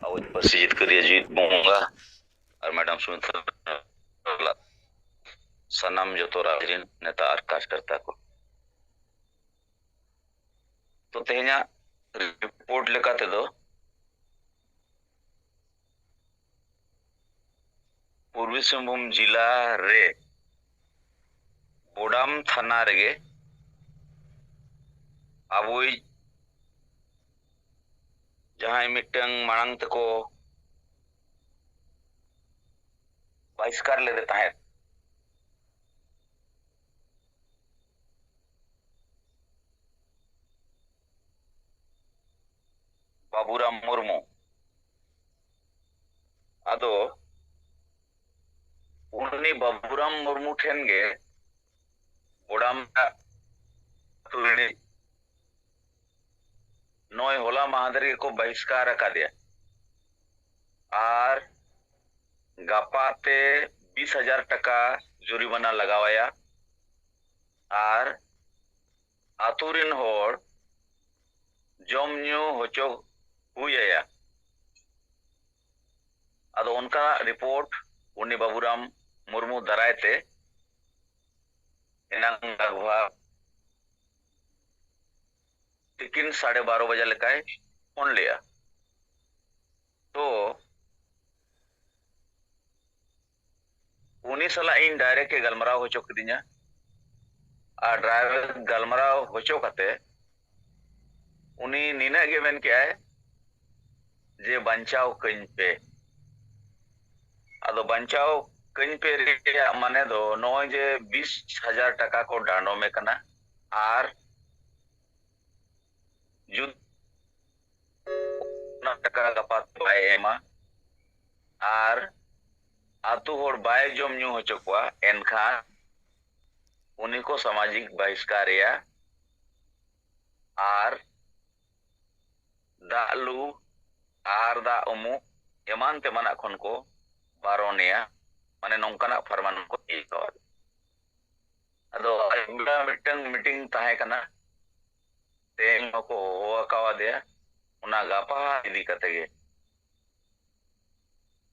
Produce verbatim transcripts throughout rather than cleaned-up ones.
ᱟᱵᱚᱭᱤᱡ ᱯᱟᱹᱨᱥᱤ ᱡᱤᱛᱠᱟᱹᱨᱤᱭᱟᱹ ᱡᱤᱣᱤᱫ ᱵᱚᱸᱜᱟ ᱟᱨ ᱢᱮᱰᱟᱢ ᱥᱩᱢᱤᱛᱨᱟ ᱥᱟᱞᱟᱜ ᱥᱟᱱᱟᱢ ᱡᱚᱛᱚ ᱨᱟᱡᱽ ᱨᱮᱱ ᱱᱮᱛᱟ ᱟᱨ ᱠᱟᱨᱡᱽᱠᱟᱨᱛᱟ ᱠᱚ᱾ ᱛᱚ, ᱛᱮᱦᱮᱧᱟᱜ ᱨᱤᱯᱳᱨᱴ ᱞᱮᱠᱟ ᱛᱮᱫᱚ ᱯᱩᱨᱵᱤ ᱥᱤᱝᱵᱷᱩᱢ ᱡᱤᱞᱟ ᱨᱮ ᱵᱳᱰᱟᱢ ᱛᱷᱟᱱᱟ ᱨᱮᱜᱮ ᱟᱵᱚᱭᱤᱡ ᱡᱟᱦᱟᱸᱭ ᱢᱤᱫᱴᱟᱝ ᱢᱟᱲᱟᱝ ᱛᱮᱠᱚ ᱵᱟᱦᱤᱥᱠᱟᱨ ᱞᱮᱫᱮ ᱛᱟᱦᱮᱸᱫ, ᱵᱟᱵᱩᱨᱟᱢ ᱢᱩᱨᱢᱩ᱾ ᱟᱫᱚ ᱩᱱᱤ ᱵᱟᱵᱩᱨᱟᱢ ᱢᱩᱨᱢᱩ ᱴᱷᱮᱱ ᱜᱮ ᱵᱳᱰᱟᱢ ᱟᱹᱛᱩ ᱨᱤᱱᱤᱡ ᱱᱚᱜᱼᱚᱭ ᱦᱚᱞᱟ ᱢᱟᱦᱫᱮᱨ ᱜᱮᱠᱚ ᱵᱟᱦᱤᱥᱠᱟᱨ ᱟᱠᱟᱫᱮᱭᱟ ᱟᱨ ᱜᱟᱯᱟ ᱛᱮ ᱵᱤᱥ ᱦᱟᱡᱟᱨ ᱴᱟᱠᱟ ᱡᱩᱨᱤᱢᱟᱱᱟ ᱞᱟᱜᱟᱣᱟᱭᱟ ᱟᱨ ᱟᱹᱛᱩ ᱨᱤᱱ ᱦᱚᱲ ᱡᱚᱢ ᱧᱩ ᱦᱚᱪᱚ ᱦᱩᱭ ᱟᱭᱟ᱾ ᱟᱫᱚ ᱚᱱᱠᱟᱱᱟᱜ ᱨᱤᱯᱳᱨᱴ ᱩᱱᱤ ᱵᱟᱵᱩᱨᱟᱢ ᱢᱩᱨᱢᱩ ᱫᱟᱨᱟᱭ ᱛᱮ ᱮᱱᱟᱝ ᱞᱟᱜᱽᱵᱷᱟᱜᱽ ᱛᱤᱠᱤᱱ ᱥᱟᱲᱮ ᱵᱟᱨᱚ ᱵᱟᱡᱟ ᱞᱮᱠᱟᱭ ᱯᱷᱳᱱ ᱞᱮᱜᱼᱟ᱾ ᱛᱚ ᱩᱱᱤ ᱥᱟᱞᱟᱜ ᱤᱧ ᱰᱟᱭᱨᱮᱠᱴ ᱮ ᱜᱟᱞᱢᱟᱨᱟᱣ ᱦᱚᱪᱚ ᱠᱤᱫᱤᱧᱟ᱾ ᱟᱨ ᱰᱟᱭᱨᱮᱠᱴ ᱜᱟᱞᱢᱟᱨᱟᱣ ᱦᱚᱪᱚ ᱠᱟᱛᱮ ᱩᱱᱤ ᱱᱤᱱᱟᱹᱜ ᱜᱮ ᱢᱮᱱ ᱠᱮᱜᱼᱟᱭ ᱡᱮ, "ᱵᱟᱧᱪᱟᱣ ᱠᱟᱹᱧ ᱯᱮ᱾" ᱟᱫᱚ ᱵᱟᱧᱪᱟᱣ ᱠᱟᱹᱧ ᱯᱮ ᱨᱮᱭᱟᱜ ᱢᱟᱱᱮ ᱫᱚ ᱱᱚᱜᱼᱚᱭ ᱡᱮ ᱵᱤᱥ ᱦᱟᱡᱟᱨ ᱴᱟᱠᱟ ᱠᱚ ᱰᱟᱸᱰᱚᱢᱮ ᱠᱟᱱᱟ ᱟᱨ ᱡᱩᱫᱤ ᱚᱱᱟ ᱴᱟᱠᱟ ᱜᱟᱯᱟ ᱵᱟᱭ ᱮᱢᱟ ᱟᱨ ᱟᱛᱳ ᱦᱚᱲ ᱵᱟᱭ ᱡᱚᱢ ᱧᱩ ᱦᱚᱪᱚ ᱠᱚᱣᱟ, ᱮᱱᱠᱷᱟᱱ ᱩᱱᱤ ᱠᱚ ᱥᱟᱢᱟᱡᱤᱠ ᱵᱟᱦᱤᱥᱠᱟᱨᱮᱭᱟ ᱟᱨ ᱫᱟᱜ ᱞᱩ, ᱟᱦᱟᱨ ᱫᱟᱜ ᱩᱢᱩᱜ ᱮᱢᱟᱱ ᱛᱮᱢᱟᱱᱟᱜ ᱠᱷᱚᱱ ᱠᱚ ᱵᱟᱨᱚᱱᱮᱭᱟ᱾ ᱢᱟᱱᱮ ᱱᱚᱝᱠᱟᱱᱟᱜ ᱯᱷᱟᱨᱢᱟᱱ ᱠᱚ ᱤᱭᱟᱹ ᱠᱟᱣᱫᱮᱭᱟ᱾ ᱟᱫᱚ ᱟᱹᱭᱩᱵ ᱵᱮᱲᱟ ᱢᱤᱫᱴᱟᱝ ᱢᱤᱴᱤᱝ ᱛᱟᱦᱮᱸ ᱠᱟᱱᱟ, ᱛᱮᱦᱮᱧ ᱦᱚᱸᱠᱚ ᱦᱚᱦᱚ ᱟᱠᱟᱣᱟᱫᱮᱭᱟ᱾ ᱚᱱᱟ ᱜᱟᱯᱟᱦᱟ ᱤᱫᱤ ᱠᱟᱛᱮ ᱜᱮ᱾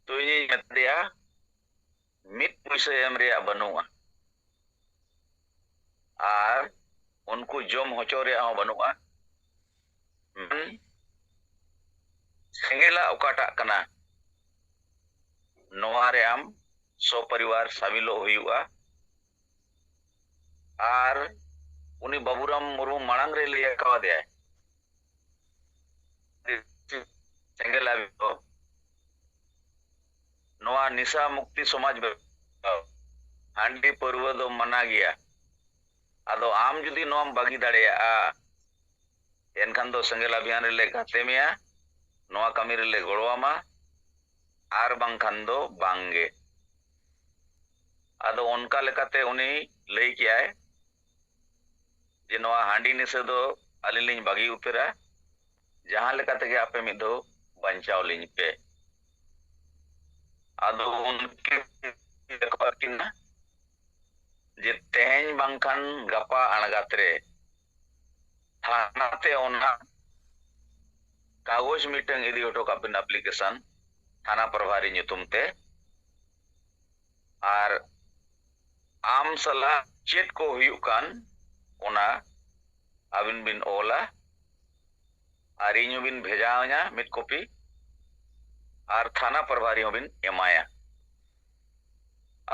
ᱛᱚ ᱤᱧᱤᱧ ᱢᱮᱛᱟᱫᱮᱭᱟ, ᱢᱤᱫ ᱯᱩᱭᱥᱟᱹ ᱮᱢ ᱨᱮᱭᱟᱜ ᱵᱟᱹᱱᱩᱜᱼᱟ, ᱟᱨ ᱩᱱᱠᱩ ᱡᱚᱢ ᱦᱚᱪᱚ ᱨᱮᱭᱟᱜ ᱦᱚᱸ ᱵᱟᱹᱱᱩᱜᱼᱟ᱾ ᱢᱮᱱ, ᱥᱮᱸᱜᱮᱞᱟᱜ ᱚᱠᱟᱴᱟᱜ ᱠᱟᱱᱟ, ᱱᱚᱣᱟ ᱨᱮ ᱟᱢ ᱥᱚᱯᱚᱨᱤᱵᱟᱨ ᱥᱟᱢᱤᱞᱚᱜ ᱦᱩᱭᱩᱜᱼᱟ᱾ ᱟᱨ ᱩᱱᱤ ᱵᱟᱵᱩᱨᱟᱢ ᱢᱩᱨᱢᱩ ᱢᱟᱲᱟᱝ ᱨᱮ ᱞᱟᱹᱭ ᱟᱠᱟᱣᱟᱫᱮᱭᱟᱭ, ᱥᱮᱸᱜᱮᱞ ᱟᱹᱵᱤ ᱫᱚ ᱱᱚᱣᱟ ᱱᱤᱥᱟ ᱢᱩᱠᱛᱤ ᱥᱚᱢᱟᱡᱽ ᱵᱮᱱᱟᱣ, ᱦᱟᱺᱰᱤ ᱯᱟᱹᱨᱣᱟᱹ ᱫᱚ ᱢᱟᱱᱟ ᱜᱮᱭᱟ᱾ ᱟᱫᱚ ᱟᱢ ᱡᱩᱫᱤ ᱱᱚᱣᱟᱢ ᱵᱟᱹᱜᱤ ᱫᱟᱲᱮᱭᱟᱜᱼᱟ, ᱮᱱᱠᱷᱟᱱ ᱫᱚ ᱥᱮᱸᱜᱮᱞ ᱟᱵᱷᱤᱭᱟᱱ ᱨᱮᱞᱮ ᱜᱟᱛᱮ ᱢᱮᱭᱟ, ᱱᱚᱣᱟ ᱠᱟᱹᱢᱤ ᱨᱮᱞᱮ ᱜᱚᱲᱚᱣᱟᱢᱟ, ᱟᱨ ᱵᱟᱝᱠᱷᱟᱱ ᱫᱚ ᱵᱟᱝᱜᱮ᱾ ᱟᱫᱚ ᱚᱱᱠᱟ ᱞᱮᱠᱟᱛᱮ ᱩᱱᱤ ᱞᱟᱹᱭ ᱠᱮᱜᱼᱟᱭ ᱡᱮ, ᱱᱚᱣᱟ ᱦᱟᱺᱰᱤ ᱱᱤᱥᱟᱹ ᱫᱚ ᱟᱹᱞᱤᱧ ᱞᱤᱧ ᱵᱟᱹᱜᱤ ᱩᱛᱟᱹᱨᱟ, ᱡᱟᱦᱟᱸ ᱞᱮᱠᱟ ᱛᱮᱜᱮ ᱟᱯᱮ ᱢᱤᱫ ᱫᱷᱟᱣ ᱵᱟᱧᱪᱟᱣ ᱞᱤᱧ ᱯᱮ᱾ ᱟᱫᱚ ᱩᱱᱠᱤᱱ ᱠᱤᱱᱟ ᱡᱮ ᱛᱮᱦᱮᱧ ᱵᱟᱝᱠᱷᱟᱱ ᱜᱟᱯᱟ ᱟᱬᱜᱟᱛ ᱨᱮ ᱛᱷᱟᱱᱟ ᱛᱮ ᱚᱱᱟ ᱠᱟᱜᱚᱡᱽ ᱢᱤᱫᱴᱟᱝ ᱤᱫᱤ ᱦᱚᱴᱚ ᱠᱟᱜ ᱵᱤᱱ, ᱟᱯᱞᱤᱠᱮᱥᱚᱱ, ᱛᱷᱟᱱᱟ ᱯᱨᱚᱵᱷᱟᱨᱤ ᱧᱩᱛᱩᱢ ᱛᱮ᱾ ᱟᱨ ᱟᱢ ᱥᱟᱞᱟᱜ ᱪᱮᱫ ᱠᱚ ᱦᱩᱭᱩᱜ ᱠᱟᱱ, ᱚᱱᱟ ᱟᱹᱵᱤᱱ ᱵᱤᱱ ᱚᱞᱟ, ᱟᱨ ᱤᱧ ᱦᱚᱸᱵᱤᱱ ᱵᱷᱮᱡᱟ ᱟᱹᱧᱟ ᱢᱤᱫ ᱠᱚᱯᱤ, ᱟᱨ ᱛᱷᱟᱱᱟ ᱯᱨᱚᱵᱷᱟᱨᱤ ᱦᱚᱸᱵᱤᱱ ᱮᱢᱟᱭᱟ᱾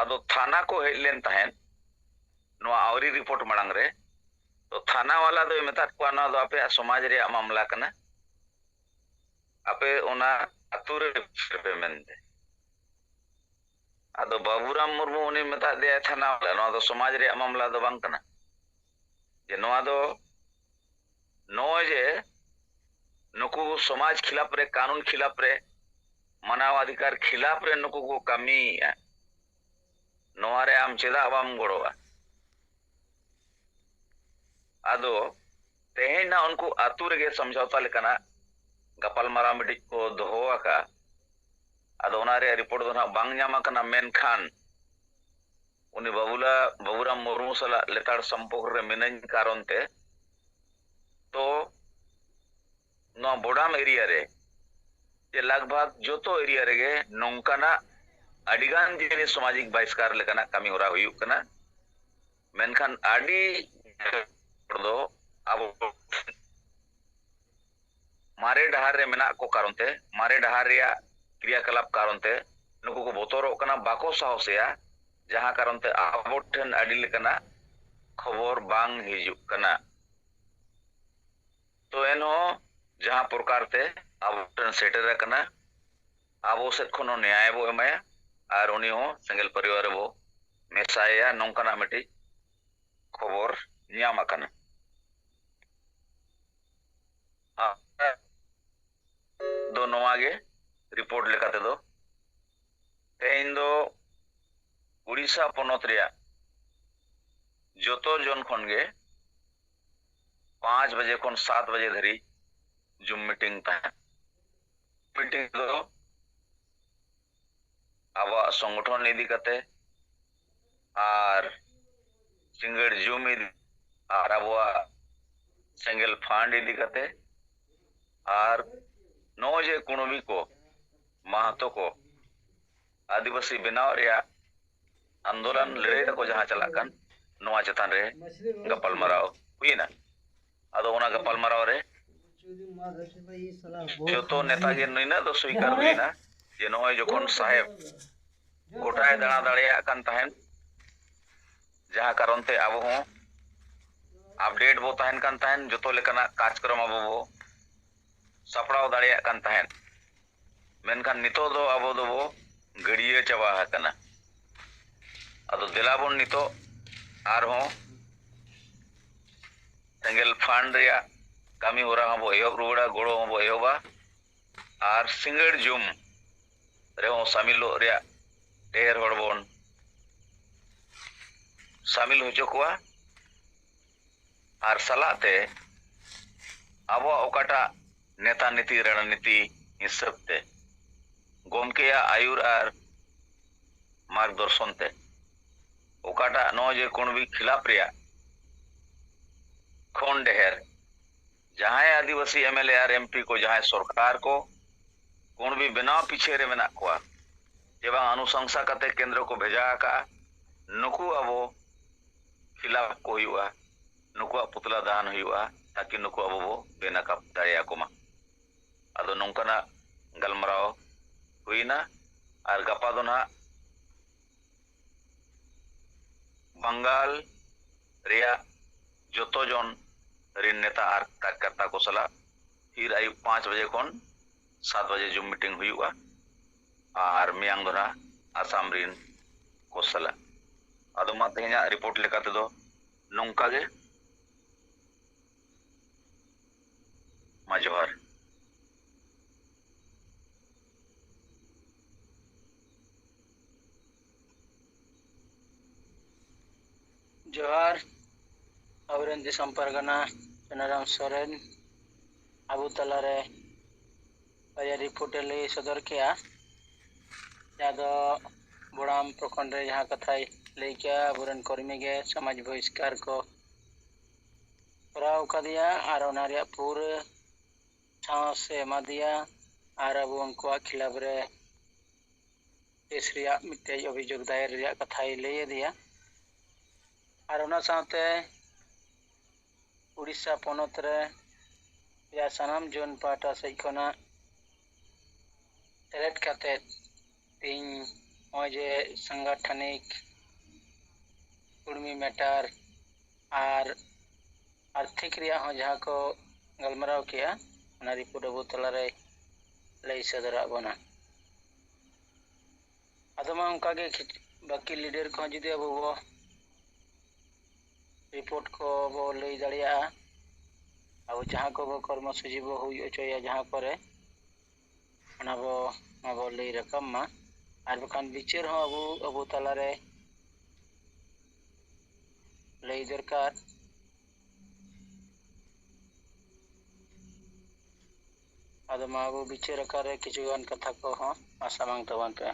ᱟᱫᱚ ᱛᱷᱟᱱᱟ ᱠᱚ ᱦᱮᱡ ᱞᱮᱱ ᱛᱟᱦᱮᱸᱫ ᱱᱚᱣᱟ ᱟᱹᱣᱨᱤ ᱨᱤᱯᱳᱨᱴ ᱢᱟᱲᱟᱝ ᱨᱮ᱾ ᱛᱚ ᱛᱷᱟᱱᱟ ᱣᱟᱞᱟ ᱫᱚᱭ ᱢᱮᱛᱟᱫ ᱠᱚᱣᱟ, ᱱᱚᱣᱟ ᱫᱚ ᱟᱯᱮᱭᱟᱜ ᱥᱚᱢᱟᱡᱽ ᱨᱮᱭᱟᱜ ᱢᱟᱢᱞᱟ ᱠᱟᱱᱟ, ᱟᱯᱮ ᱚᱱᱟ ᱟᱹᱛᱩ ᱨᱮ ᱯᱮ ᱢᱮᱱᱛᱮ᱾ ᱟᱫᱚ ᱵᱟᱵᱩᱨᱟᱢ ᱢᱩᱨᱢᱩ ᱩᱱᱤ ᱢᱮᱛᱟᱫ ᱫᱮᱭᱟᱭ ᱛᱷᱟᱱᱟ ᱣᱟᱞᱟ, ᱱᱚᱣᱟ ᱫᱚ ᱥᱚᱢᱟᱡᱽ ᱨᱮᱭᱟᱜ ᱢᱟᱢᱞᱟ ᱫᱚ ᱵᱟᱝ ᱠᱟᱱᱟ, ᱡᱮ ᱱᱚᱣᱟ ᱫᱚ ᱱᱚᱜᱼᱚᱭ ᱡᱮ ᱱᱩᱠᱩ ᱥᱚᱢᱟᱡᱽ ᱠᱷᱤᱞᱟᱯ ᱨᱮ, ᱠᱟᱹᱱᱩᱱ ᱠᱷᱤᱞᱟᱯ ᱨᱮ, ᱢᱟᱱᱟᱣ ᱚᱫᱷᱤᱠᱟᱨ ᱠᱷᱤᱞᱟᱯ ᱨᱮ ᱱᱩᱠᱩ ᱠᱚ ᱠᱟᱹᱢᱤᱭᱮᱫᱼᱟ, ᱱᱚᱣᱟ ᱨᱮ ᱟᱢ ᱪᱮᱫᱟᱜ ᱵᱟᱢ ᱜᱚᱲᱚᱜᱼᱟ? ᱟᱫᱚ ᱛᱮᱦᱮᱧ ᱱᱟᱜ ᱩᱱᱠᱩ ᱟᱹᱛᱩ ᱨᱮᱜᱮ ᱥᱚᱢᱡᱷᱚᱣᱛᱟ ᱞᱮᱠᱟᱱᱟᱜ ᱜᱟᱯᱟᱞᱢᱟᱨᱟᱣ ᱢᱤᱫᱴᱤᱡ ᱠᱚ ᱫᱚᱦᱚ ᱟᱠᱟᱫᱼᱟ᱾ ᱟᱫᱚ ᱚᱱᱟ ᱨᱮᱭᱟᱜ ᱨᱤᱯᱳᱨᱴ ᱫᱚ ᱱᱟᱜ ᱵᱟᱝ ᱧᱟᱢ ᱟᱠᱟᱱᱟ, ᱢᱮᱱᱠᱷᱟᱱ ᱩᱱᱤ ᱵᱟᱵᱩᱞᱟ, ᱵᱟᱵᱩᱨᱟᱢ ᱢᱩᱨᱢᱩ ᱥᱟᱞᱟᱜ ᱞᱮᱛᱟᱲ ᱥᱚᱢᱯᱚᱨᱠ ᱨᱮ ᱢᱤᱱᱟᱹᱧ ᱠᱟᱨᱚᱱ ᱛᱮ, ᱛᱚ ᱵᱚᱰᱟᱢ ᱮᱨᱤᱭᱟ ᱨᱮ ᱡᱮ ᱞᱟᱜᱽ ᱵᱷᱟᱜᱽ ᱡᱚᱛᱚ ᱮᱨᱤᱭᱟ ᱨᱮᱜᱮ ᱱᱚᱝᱠᱟᱱᱟᱜ ᱟᱹᱰᱤᱜᱟᱱ ᱡᱤᱱᱤᱥ ᱥᱟᱢᱟᱡᱤᱠ ᱵᱟᱦᱤᱥᱠᱟᱨ ᱞᱮᱠᱟᱱᱟᱜ ᱠᱟᱹᱢᱤ ᱦᱚᱨᱟ ᱦᱩᱭᱩᱜ ᱠᱟᱱᱟ᱾ ᱢᱮᱱᱠᱷᱟᱱ ᱟᱹᱰᱤ ᱦᱚᱲ ᱫᱚ ᱟᱵᱚ ᱢᱟᱨᱮ ᱰᱟᱦᱟᱨ ᱨᱮ ᱢᱮᱱᱟᱜ ᱠᱚ ᱠᱟᱨᱚᱱ ᱛᱮ, ᱢᱟᱨᱮ ᱰᱟᱦᱟᱨ ᱨᱮᱭᱟᱜ ᱠᱨᱤᱭᱟᱠᱟᱞᱟᱯ ᱠᱟᱨᱚᱱ ᱛᱮ ᱱᱩᱠᱩ ᱠᱚ ᱵᱚᱛᱚᱨᱚᱜ ᱠᱟᱱᱟ, ᱵᱟᱠᱚ ᱥᱟᱦᱚᱥᱮᱜᱼᱟ, ᱡᱟᱦᱟᱸ ᱠᱟᱨᱚᱱ ᱛᱮ ᱟᱵᱚ ᱴᱷᱮᱱ ᱟᱹᱰᱤ ᱞᱮᱠᱟᱱᱟᱜ ᱠᱷᱚᱵᱚᱨ ᱵᱟᱝ ᱦᱤᱡᱩᱜ ᱠᱟᱱᱟ᱾ ᱛᱚ ᱮᱱᱦᱚᱸ ᱡᱟᱦᱟᱸ ᱯᱨᱚᱠᱟᱨ ᱛᱮ ᱟᱵᱚ ᱴᱷᱮᱱ ᱥᱮᱴᱮᱨ ᱟᱠᱟᱱᱟ, ᱟᱵᱚ ᱥᱮᱫ ᱠᱷᱚᱱ ᱦᱚᱸ ᱱᱮᱭᱟᱭ ᱵᱚ ᱮᱢᱟᱭᱟ ᱟᱨ ᱩᱱᱤ ᱦᱚᱸ ᱥᱮᱸᱜᱮᱞ ᱯᱚᱨᱤᱵᱟᱨ ᱨᱮᱵᱚ ᱢᱮᱥᱟᱭᱮᱭᱟ, ᱱᱚᱝᱠᱟᱱᱟᱜ ᱢᱤᱫᱴᱤᱡ ᱠᱷᱚᱵᱚᱨ ᱧᱟᱢ ᱟᱠᱟᱱᱟ᱾ ᱟᱨ ᱫᱚ ᱱᱚᱣᱟ ᱜᱮ ᱨᱤᱯᱳᱨᱴ ᱞᱮᱠᱟ ᱛᱮᱫᱚ, ᱛᱮᱦᱮᱧ ᱫᱚ ᱩᱲᱤᱥᱥᱟ ᱯᱚᱱᱚᱛ ᱨᱮᱭᱟᱜ ᱡᱚᱛᱚ ᱡᱚᱱ ᱠᱷᱚᱱ ᱜᱮ ᱯᱟᱸᱪ ᱵᱟᱡᱮ ᱠᱷᱚᱱ ᱥᱟᱛ ᱵᱟᱡᱮ ᱫᱷᱟᱹᱨᱤᱡ ᱡᱩᱢ ᱢᱤᱴᱤᱝ ᱛᱟᱦᱮᱸ᱾ ᱢᱤᱴᱤᱝ ᱫᱚ ᱟᱵᱚᱣᱟᱜ ᱥᱚᱝᱜᱚᱴᱷᱚᱱ ᱤᱫᱤ ᱠᱟᱛᱮ ᱟᱨ ᱥᱤᱸᱜᱟᱹᱲ ᱡᱩᱢ ᱤᱫᱤ ᱟᱨ ᱟᱵᱚᱣᱟᱜ ᱥᱮᱸᱜᱮᱞ ᱯᱷᱟᱱᱰ ᱤᱫᱤ ᱠᱟᱛᱮ ᱟᱨ ᱱᱚᱜᱼᱚᱭ ᱡᱮ ᱠᱩᱬᱵᱤ ᱠᱚ, ᱢᱟᱦᱟᱛᱚ ᱠᱚ, ᱟᱹᱫᱤᱵᱟᱹᱥᱤ ᱵᱮᱱᱟᱣ ᱨᱮᱭᱟᱜ ᱟᱱᱫᱳᱞᱚᱱ ᱞᱟᱹᱲᱦᱟᱹᱭ ᱛᱟᱠᱚ ᱡᱟᱦᱟᱸ ᱪᱟᱞᱟᱜ ᱠᱟᱱ, ᱱᱚᱣᱟ ᱪᱮᱛᱟᱱ ᱨᱮ ᱜᱟᱯᱟᱞᱢᱟᱨᱟᱣ ᱦᱩᱭᱮᱱᱟ᱾ ᱟᱫᱚ ᱚᱱᱟ ᱜᱟᱯᱟᱞᱢᱟᱨᱟᱣ ᱨᱮ ᱡᱚᱛᱚ ᱱᱮᱛᱟ ᱜᱮ ᱱᱤᱱᱟᱹᱜ ᱫᱚ ᱥᱣᱤᱠᱟᱨ ᱦᱩᱭᱮᱱᱟ ᱡᱮ ᱱᱚᱜᱼᱚᱭ ᱡᱚᱠᱷᱚᱱ ᱥᱟᱦᱮᱵ ᱜᱚᱴᱟᱭ ᱫᱟᱬᱟ ᱫᱟᱲᱮᱭᱟᱜ ᱠᱟᱱ ᱛᱟᱦᱮᱸᱱ, ᱡᱟᱦᱟᱸ ᱠᱟᱨᱚᱱ ᱛᱮ ᱟᱵᱚ ᱦᱚᱸ ᱟᱯᱰᱮᱴ ᱵᱚ ᱛᱟᱦᱮᱱ ᱠᱟᱱ ᱛᱟᱦᱮᱸᱱ, ᱡᱚᱛᱚ ᱞᱮᱠᱟᱱᱟᱜ ᱠᱟᱡᱽᱠᱨᱚᱢ ᱟᱵᱚ ᱵᱚ ᱥᱟᱯᱲᱟᱣ ᱫᱟᱲᱮᱭᱟᱜ ᱠᱟᱱ ᱛᱟᱦᱮᱸᱫ᱾ ᱢᱮᱱᱠᱷᱟᱱ ᱱᱤᱛᱚᱜ ᱫᱚ ᱟᱵᱚ ᱫᱚᱵᱚ ᱜᱟᱹᱰᱭᱟᱹ ᱪᱟᱵᱟ ᱟᱠᱟᱱᱟ᱾ ᱟᱫᱚ ᱫᱮᱞᱟ ᱵᱚᱱ ᱱᱤᱛᱚᱜ ᱟᱨᱦᱚᱸ ᱥᱮᱸᱜᱮᱞ ᱯᱷᱟᱱᱰ ᱨᱮᱭᱟᱜ ᱠᱟᱹᱢᱤ ᱦᱚᱨᱟ ᱦᱚᱸᱵᱚ ᱮᱦᱚᱵ ᱨᱩᱣᱟᱹᱲᱟ, ᱜᱚᱲᱚ ᱦᱚᱸᱵᱚ ᱮᱦᱚᱵᱟ᱾ ᱟᱨ ᱥᱤᱸᱜᱟᱹᱲ ᱡᱩᱢ ᱨᱮᱦᱚᱸ ᱥᱟᱢᱤᱞᱚᱜ ᱨᱮᱭᱟᱜ ᱰᱷᱮᱨ ᱦᱚᱲ ᱵᱚᱱ ᱥᱟᱢᱤᱞ ᱦᱚᱪᱚ ᱠᱚᱣᱟ᱾ ᱟᱨ ᱥᱟᱞᱟᱜ ᱛᱮ ᱟᱵᱚᱣᱟᱜ ᱚᱠᱟᱴᱟᱜ ᱱᱮᱛᱟ ᱱᱤᱛᱤ ᱨᱚᱱᱱᱤᱛᱤ ᱦᱤᱥᱟᱹᱵ ᱛᱮ ᱜᱚᱢᱠᱮᱭᱟᱜ ᱟᱹᱭᱩᱨ ᱟᱨ ᱢᱟᱨᱜᱽᱫᱚᱨᱥᱚᱱ ᱛᱮ ᱚᱠᱟᱴᱟᱜ ᱱᱚᱜᱼᱚᱭ ᱡᱮ ᱠᱩᱬᱵᱤ ᱠᱷᱤᱞᱟᱯ ᱨᱮᱭᱟᱜ ᱠᱷᱚᱱ ᱰᱮᱦᱮᱨ ᱡᱟᱦᱟᱸᱭ ᱟᱹᱫᱤᱵᱟᱹᱥᱤ M L A R M P ᱠᱚ, ᱡᱟᱦᱟᱸᱭ ᱥᱚᱨᱠᱟᱨ ᱠᱚ ᱠᱩᱬᱵᱤ ᱵᱮᱱᱟᱣ ᱯᱤᱪᱷᱮ ᱨᱮ ᱢᱮᱱᱟᱜ ᱠᱚᱣᱟ, ᱡᱮ ᱵᱟᱝ ᱚᱱᱩᱥᱚᱝᱥᱟ ᱠᱟᱛᱮ ᱠᱮᱱᱫᱨᱚ ᱠᱚ ᱵᱷᱮᱡᱟ ᱟᱠᱟᱫᱼᱟ, ᱱᱩᱠᱩ ᱟᱵᱚ ᱠᱷᱤᱞᱟᱯ ᱠᱚ ᱦᱩᱭᱩᱜᱼᱟ, ᱱᱩᱠᱩᱣᱟᱜ ᱯᱩᱛᱞᱟ ᱫᱟᱦᱟᱱ ᱦᱩᱭᱩᱜᱼᱟ, ᱛᱟᱠᱤ ᱱᱩᱠᱩ ᱟᱵᱚ ᱵᱚ ᱵᱮᱱᱟᱠᱟᱵ ᱫᱟᱲᱮᱭᱟᱠᱚ ᱢᱟ᱾ ᱟᱫᱚ ᱱᱚᱝᱠᱟᱱᱟᱜ ᱜᱟᱞᱢᱟᱨᱟᱣ ᱦᱩᱭᱱᱟ᱾ ᱟᱨ ᱜᱟᱯᱟ ᱫᱚ ᱱᱟᱦᱟᱜ ᱵᱟᱝᱜᱟᱞ ᱨᱮᱭᱟᱜ ᱡᱚᱛᱚ ᱡᱚᱱ ᱨᱤᱱ ᱱᱮᱛᱟ ᱟᱨ ᱠᱟᱨᱭᱟᱠᱟᱨᱛᱟ ᱠᱚ ᱥᱟᱞᱟᱜ ᱯᱷᱤᱨ ᱟᱹᱭᱩᱵ ᱯᱟᱸᱪ ᱵᱟᱡᱮ ᱠᱷᱚᱱ ᱥᱟᱛ ᱵᱟᱡᱮ ᱡᱩᱢ ᱢᱤᱴᱤᱝ ᱦᱩᱭᱩᱜᱼᱟ᱾ ᱟᱨ ᱢᱮᱭᱟᱝ ᱫᱚ ᱱᱟᱦᱟᱜ ᱟᱥᱟᱢ ᱨᱤᱱ ᱠᱚ ᱥᱟᱞᱟᱜ᱾ ᱟᱫᱚ ᱢᱟ ᱛᱮᱦᱮᱧᱟᱜ ᱨᱤᱯᱳᱨᱴ ᱞᱮᱠᱟ ᱛᱮᱫᱚ ᱱᱚᱝᱠᱟ ᱜᱮ᱾ ᱢᱟ ᱡᱚᱦᱟᱨ᱾ ᱡᱚᱦᱟᱨ᱾ ᱟᱵᱚᱨᱮᱱ ᱫᱤᱥᱚᱢ ᱯᱟᱨᱜᱟᱱᱟ ᱥᱩᱱᱟᱨᱟᱢ ᱥᱚᱨᱮᱱ ᱟᱵᱚ ᱛᱟᱞᱟᱨᱮ ᱵᱟᱨᱭᱟ ᱨᱤᱯᱳᱨᱴ ᱮ ᱞᱟᱹᱭ ᱥᱚᱫᱚᱨ ᱠᱮᱜᱼᱟ, ᱡᱟᱦᱟᱸ ᱫᱚ ᱵᱚᱲᱟᱢ ᱯᱨᱚᱠᱷᱚᱸᱰ ᱨᱮ ᱡᱟᱦᱟᱸ ᱠᱟᱛᱷᱟᱭ ᱞᱟᱹᱭ ᱠᱮᱜᱼᱟ, ᱟᱵᱚᱨᱮᱱ ᱠᱚᱨᱢᱤ ᱜᱮ ᱥᱚᱢᱟᱡᱽ ᱵᱚᱦᱤᱥᱠᱟᱨ ᱠᱚ ᱠᱚᱨᱟᱣ ᱟᱠᱟᱫᱮᱭᱟ ᱟᱨ ᱚᱱᱟ ᱨᱮᱭᱟᱜ ᱯᱩᱨᱟᱹ ᱥᱟᱦᱚᱥ ᱮ ᱮᱢᱟᱫᱮᱭᱟ ᱟᱨ ᱟᱵᱚ ᱩᱱᱠᱩᱣᱟᱜ ᱠᱷᱤᱞᱟᱯ ᱨᱮ ᱠᱮᱥ ᱨᱮᱭᱟᱜ ᱢᱤᱫᱴᱮᱡ ᱚᱵᱷᱤᱡᱳᱜᱽ ᱫᱟᱭᱮᱨ ᱨᱮᱭᱟᱜ ᱠᱟᱛᱷᱟᱭ ᱞᱟᱹᱭ ᱟᱫᱮᱭᱟ᱾ ᱟᱨ ᱚᱱᱟ ᱥᱟᱶᱛᱮ ᱩᱲᱤᱥᱥᱟ ᱯᱚᱱᱚᱛ ᱨᱮ ᱨᱮᱭᱟᱜ ᱥᱟᱱᱟᱢ ᱡᱚᱱ ᱯᱟᱦᱴᱟ ᱥᱮᱫ ᱠᱷᱚᱱᱟᱜ ᱥᱮᱞᱮᱫ ᱠᱟᱛᱮᱫ ᱛᱮᱦᱮᱧ ᱱᱚᱜᱼᱚᱭ ᱡᱮ ᱥᱟᱝᱜᱟᱴᱷᱟᱱᱤᱠ ᱠᱩᱲᱢᱤ ᱢᱮᱴᱟᱨ ᱟᱨ ᱟᱨᱛᱷᱤᱠ ᱨᱮᱭᱟᱜ ᱦᱚᱸ ᱡᱟᱦᱟᱸ ᱠᱚ ᱜᱟᱞᱢᱟᱨᱟᱣ ᱠᱮᱜᱼᱟ, ᱚᱱᱟ ᱨᱤᱯᱳᱨᱴ ᱟᱵᱚ ᱛᱟᱞᱟᱨᱮ ᱞᱟᱹᱭ ᱥᱚᱫᱚᱨᱟᱜ ᱵᱚᱱᱟ᱾ ᱟᱫᱚ ᱢᱟ ᱚᱱᱠᱟᱜᱮ ᱠᱤᱪ-, ᱵᱟᱹᱠᱤ ᱞᱤᱰᱟᱨ ᱠᱚᱦᱚᱸ ᱡᱩᱫᱤ ᱟᱵᱚ ᱵᱚ ᱨᱤᱯᱳᱨᱴ ᱠᱚ ᱵᱚ ᱞᱟᱹᱭ ᱫᱟᱲᱮᱭᱟᱜᱼᱟ, ᱟᱵᱚ ᱡᱟᱦᱟᱸ ᱠᱚᱵᱚ ᱠᱚᱨᱢᱚ ᱥᱩᱪᱤ ᱵᱚ ᱦᱩᱭ ᱦᱚᱪᱚᱭᱟ ᱡᱟᱦᱟᱸ ᱠᱚᱨᱮ, ᱚᱱᱟ ᱵᱚ, ᱚᱱᱟ ᱵᱚ ᱞᱟᱹᱭ ᱨᱟᱠᱟᱵ ᱢᱟ᱾ ᱟᱨ ᱵᱟᱠᱷᱟᱱ ᱵᱤᱪᱟᱹᱨ ᱦᱚᱸ ᱟᱵᱚ, ᱟᱵᱚ ᱛᱟᱞᱟᱨᱮ ᱞᱟᱹᱭ ᱫᱚᱨᱠᱟᱨ᱾ ᱟᱫᱚ ᱢᱟ ᱟᱵᱚ ᱵᱤᱪᱟᱹᱨ ᱟᱠᱟᱱ ᱨᱮ ᱠᱤᱪᱷᱩ ᱜᱟᱱ ᱠᱟᱛᱷᱟ ᱠᱚᱦᱚᱸ ᱢᱟ ᱥᱟᱢᱟᱝ ᱛᱟᱵᱚᱱ ᱯᱮ᱾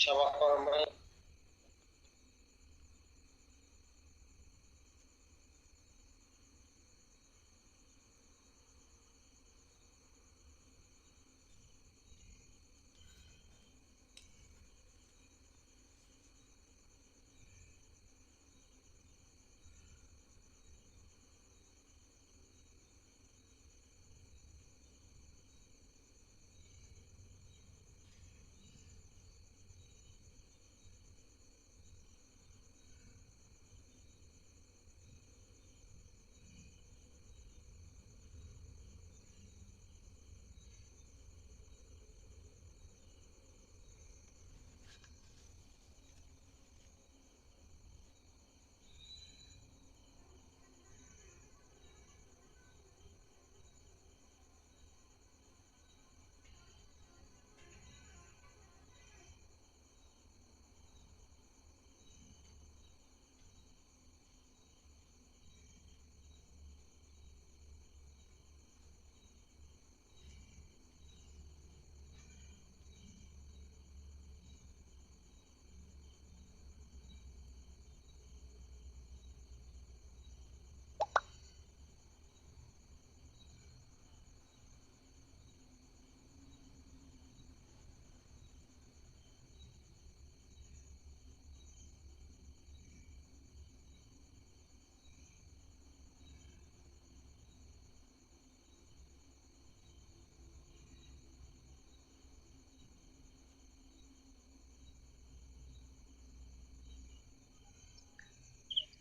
ᱪᱟᱵᱟ ᱠᱚ ᱮᱢᱟᱭᱟ᱾